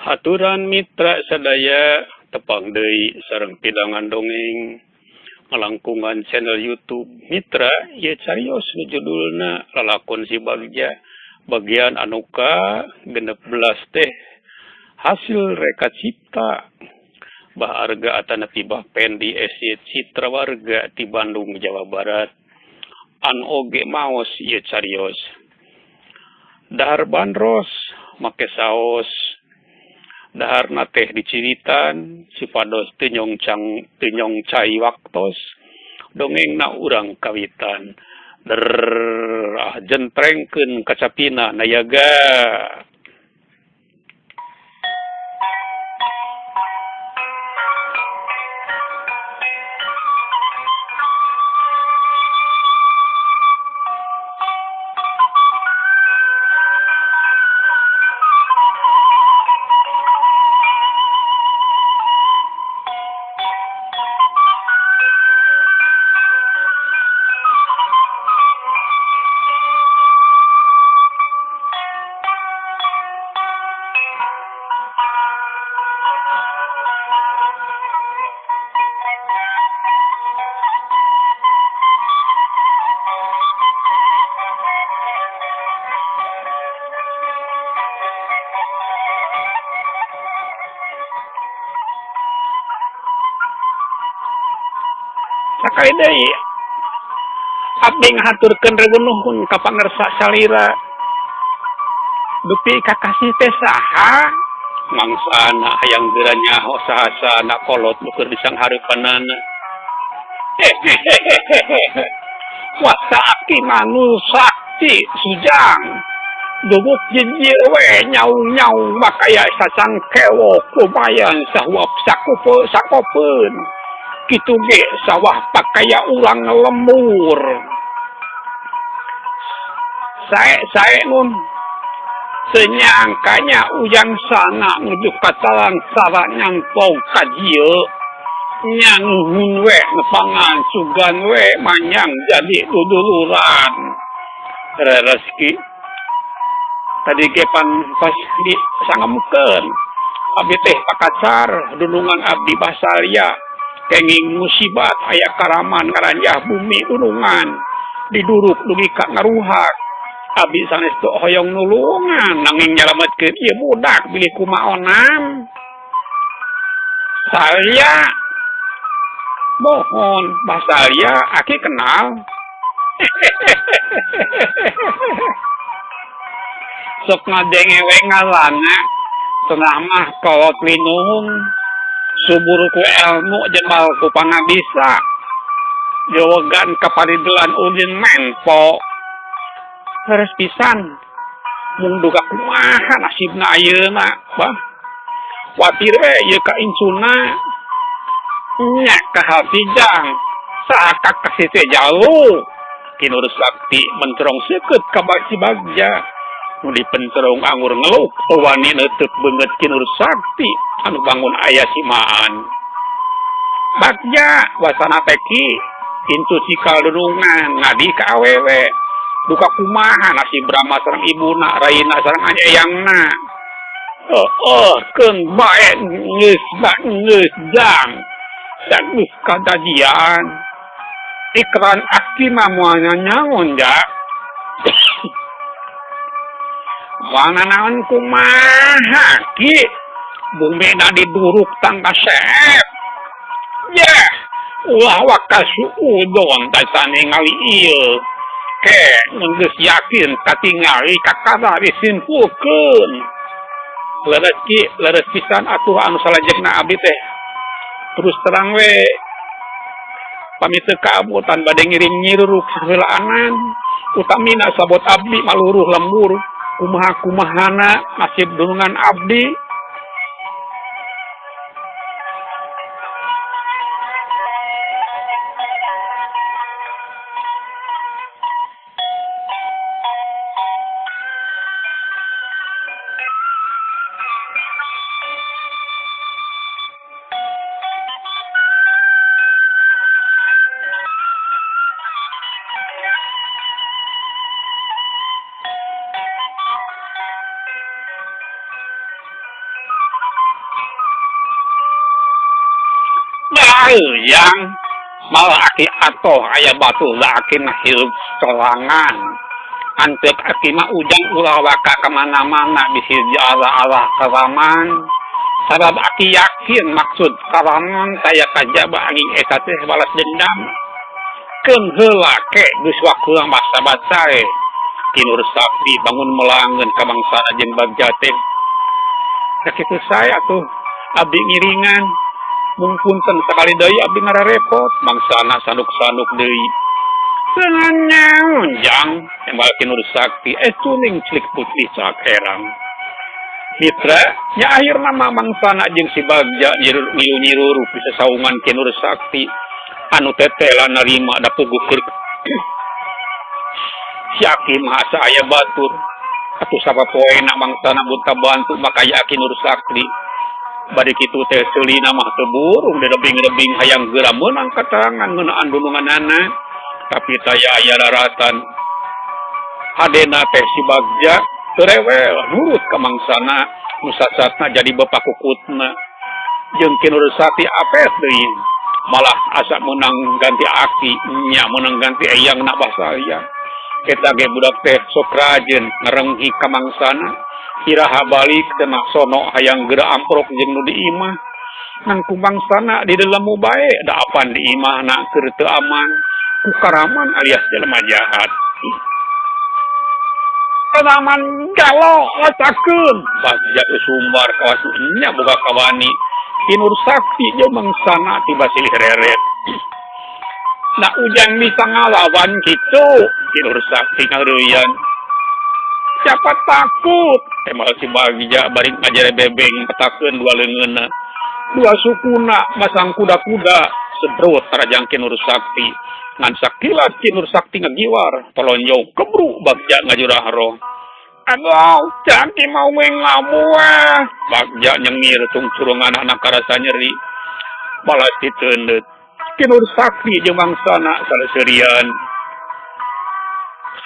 Haturan mitra sadaya tepang deui sareng pidangan dongeng ngalangkungan channel YouTube Mitra ieu carios nu judulna Lalakon Si Bagja bagian anu ka 16 teh hasil reka cipta Bah Arga atanapi Bah Pendi SY Citra Warga ti Bandung Jawa Barat an oge maos ieu carios dahar bandros make saos daharna teh diciritan supados teu nyong cai waktos dongengna urang kawitan der jentrengkeun kacapina nayaga. Sakali deui abdi ngahaturkeun rebu nuhun ka pangersa salira. Dupi kakasih teh saha? Mangsana hayang geura nyaho saha-sahana kolot nu keur disangharipanana. Wasa aki manu sakti sujang. Duguk jijir we nyaung-nyaung bakaya sacangkewok lumayan sahuap sakopeun. Kitu ge sawah pakaya urang lembur. Sae-sae nun senyangkanya ujang sana nuju katalang sara nyangpong ka dieu. Nyanguhun we nepangan sugan we manyang jadi duduluran. Rezeki tadi ge pan pas di sangemkeun. Abdi teh pakacar dulungan abdi basaria. Kenging musibat aya karaman ngaranjah bumi dunungan diduruk dugi ka ngaruhak abdi sanes teu hoyong nulungan nanging nyalametkeun ieu budak bilih kumaonan saya mohon basalia aki kenal. Sok ngadenge we ngalana cenah mah kolot linuhun subur ku ilmu jembal ku pangabisa jawagan kaparidelan ulin menpo leres pisan mung duka kumaha nasibna ayeuna bah watir we ieu ka incuna nya ka hafijang saha kakasih teh jauh Kinur Sakti mencerong seukeut ka Si Bagja nu dipencerong anggur ngeluk wani neuteuk beungeut Kinur Sakti anu bangun aya simaan. Bagja wasana teki intu cikal dunungan ngadi ka awewe duka kumaha nasib Brahma sareng ibuna raina sareng eyangna. Oh keun bae geus geus jang dan geus kadadian ikran aki mah moal nyaon ja. Moal nanaon kumaha ki bumina diduruk tangka sep. Yeh, ulah waka suudon tasa ningali ieu. Ke mun geus yakin katingali kakara disimpulkeun. Leres ki, leres pisan atuh anu salajengna abdi teh. Terus terang we pami teu kaabutan bade ngiring nyiruruk saheulaanan. Utamina sabot abdi maluruh lembur kumaha-kumahana nasib dunungan abdi. Sae yang malah aki atoh aya batu da aki mah hirup sorangan. Antek aki mah ujang ulah waka kamana-mana bisi dialah-alah karaman. Sabab aki yakin maksud karaman taya kajaba angin eta teh balas dendam. Keun heula ke geus waktuna mah sabat sae. Ki Nur Sakti bangun melangeun ka bangsana jeung Bagja teh. Sakitu sae atuh abdi ngiringan. Mung punten sakali deui abdi ngararepot mangsana sanduk-sanduk deui. Teu nanaon jang tembal Ki Nur Sakti eh tuning celik putih cak herang. Mitra nya akhirna mah mangsana jeung si Bagja ngilu nyirurup di sasaungan Ki Nur Sakti anu tetela narima da puguh keur si aki mah asa aya batur. Atuh sapopoena mangsana mun kabantu mah kaya Aki Nur Sakti. Bari kitu teh seulina mah teu burung direbing-rebing hayang geura meunang katerangan ngeunaan dununganana. Tapi taya aya raratan. Hadena teh si Bagja teu rewel nurut ka mangsana nu sasatna jadi bapa kukutna. Jeung Ki Nur Sakti apet deui. Malah asa meunang ganti aki nya meunang ganti eyangna basaya. Eta ge budak teh sok rajin ngarenghi ka mangsana. Iraha balik cenah sono hayang geura amprok jeung nu di imah. Ngan ku mangsana dilelemu bae da apan di imahna keur teu aman ku karaman alias jelema jahat. Karaman galo ngacakeun Bagja geus sumbar kawas nu nya boga kawani. Ki Nur Sakti jeung mangsana tiba silih reret. Da ujang bisa ngalawan kitu Ki Nur Sakti ngareuyeuan. Siapa takut? Tembal si Bagja bari ngajere bebeng petakeun dua leungeunna. Dua sukuna masang kuda-kuda sedrot tarajang Ki Nur Sakti. Ngan sakilat Ki Nur Sakti ngagiwar tolonjong kebru Bagja ngajurah roh. Aduh, caki mau ngabuah. Bagja nyengir cungcurungan anak karasa nyeri. Balas diteundeut. Ki Nur Sakti jeung mangsana saleseurian.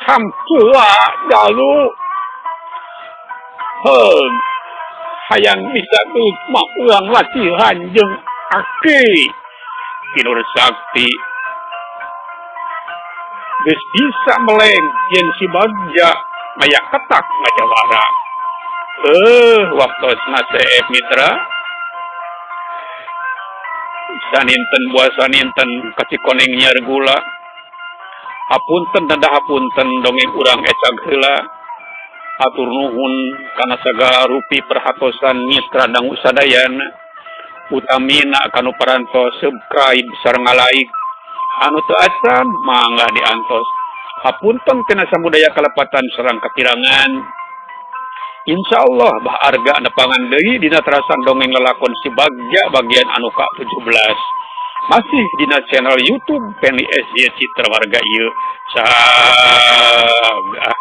Hampura dalu. Heung. Hayang bisa geus mah urang latihan jeung aki. Ki Nur Sakti geus bisa meleng yen si Bagja aya ketak ngajawara. Waktosna seep mitra. Saninten buah saninten kacikoneng nyiar gula. Hapunten danda hapunten dongeng urang ecag heula. Hatur nuhun kana sagala rupi perhatosan mitra dangu sadayana. Utamina kanu parantos subscribe sareng like. Anu teu acan mangga diantos. Hapunten tina samudaya kalepatan sareng kakirangan. Insyaallah bah arga nepangan deui dina terasan dongeng lalakon si Bagja bagian anu ka-17. Masih dina channel YouTube Penny SY Citra Warga ieu. Cag ah.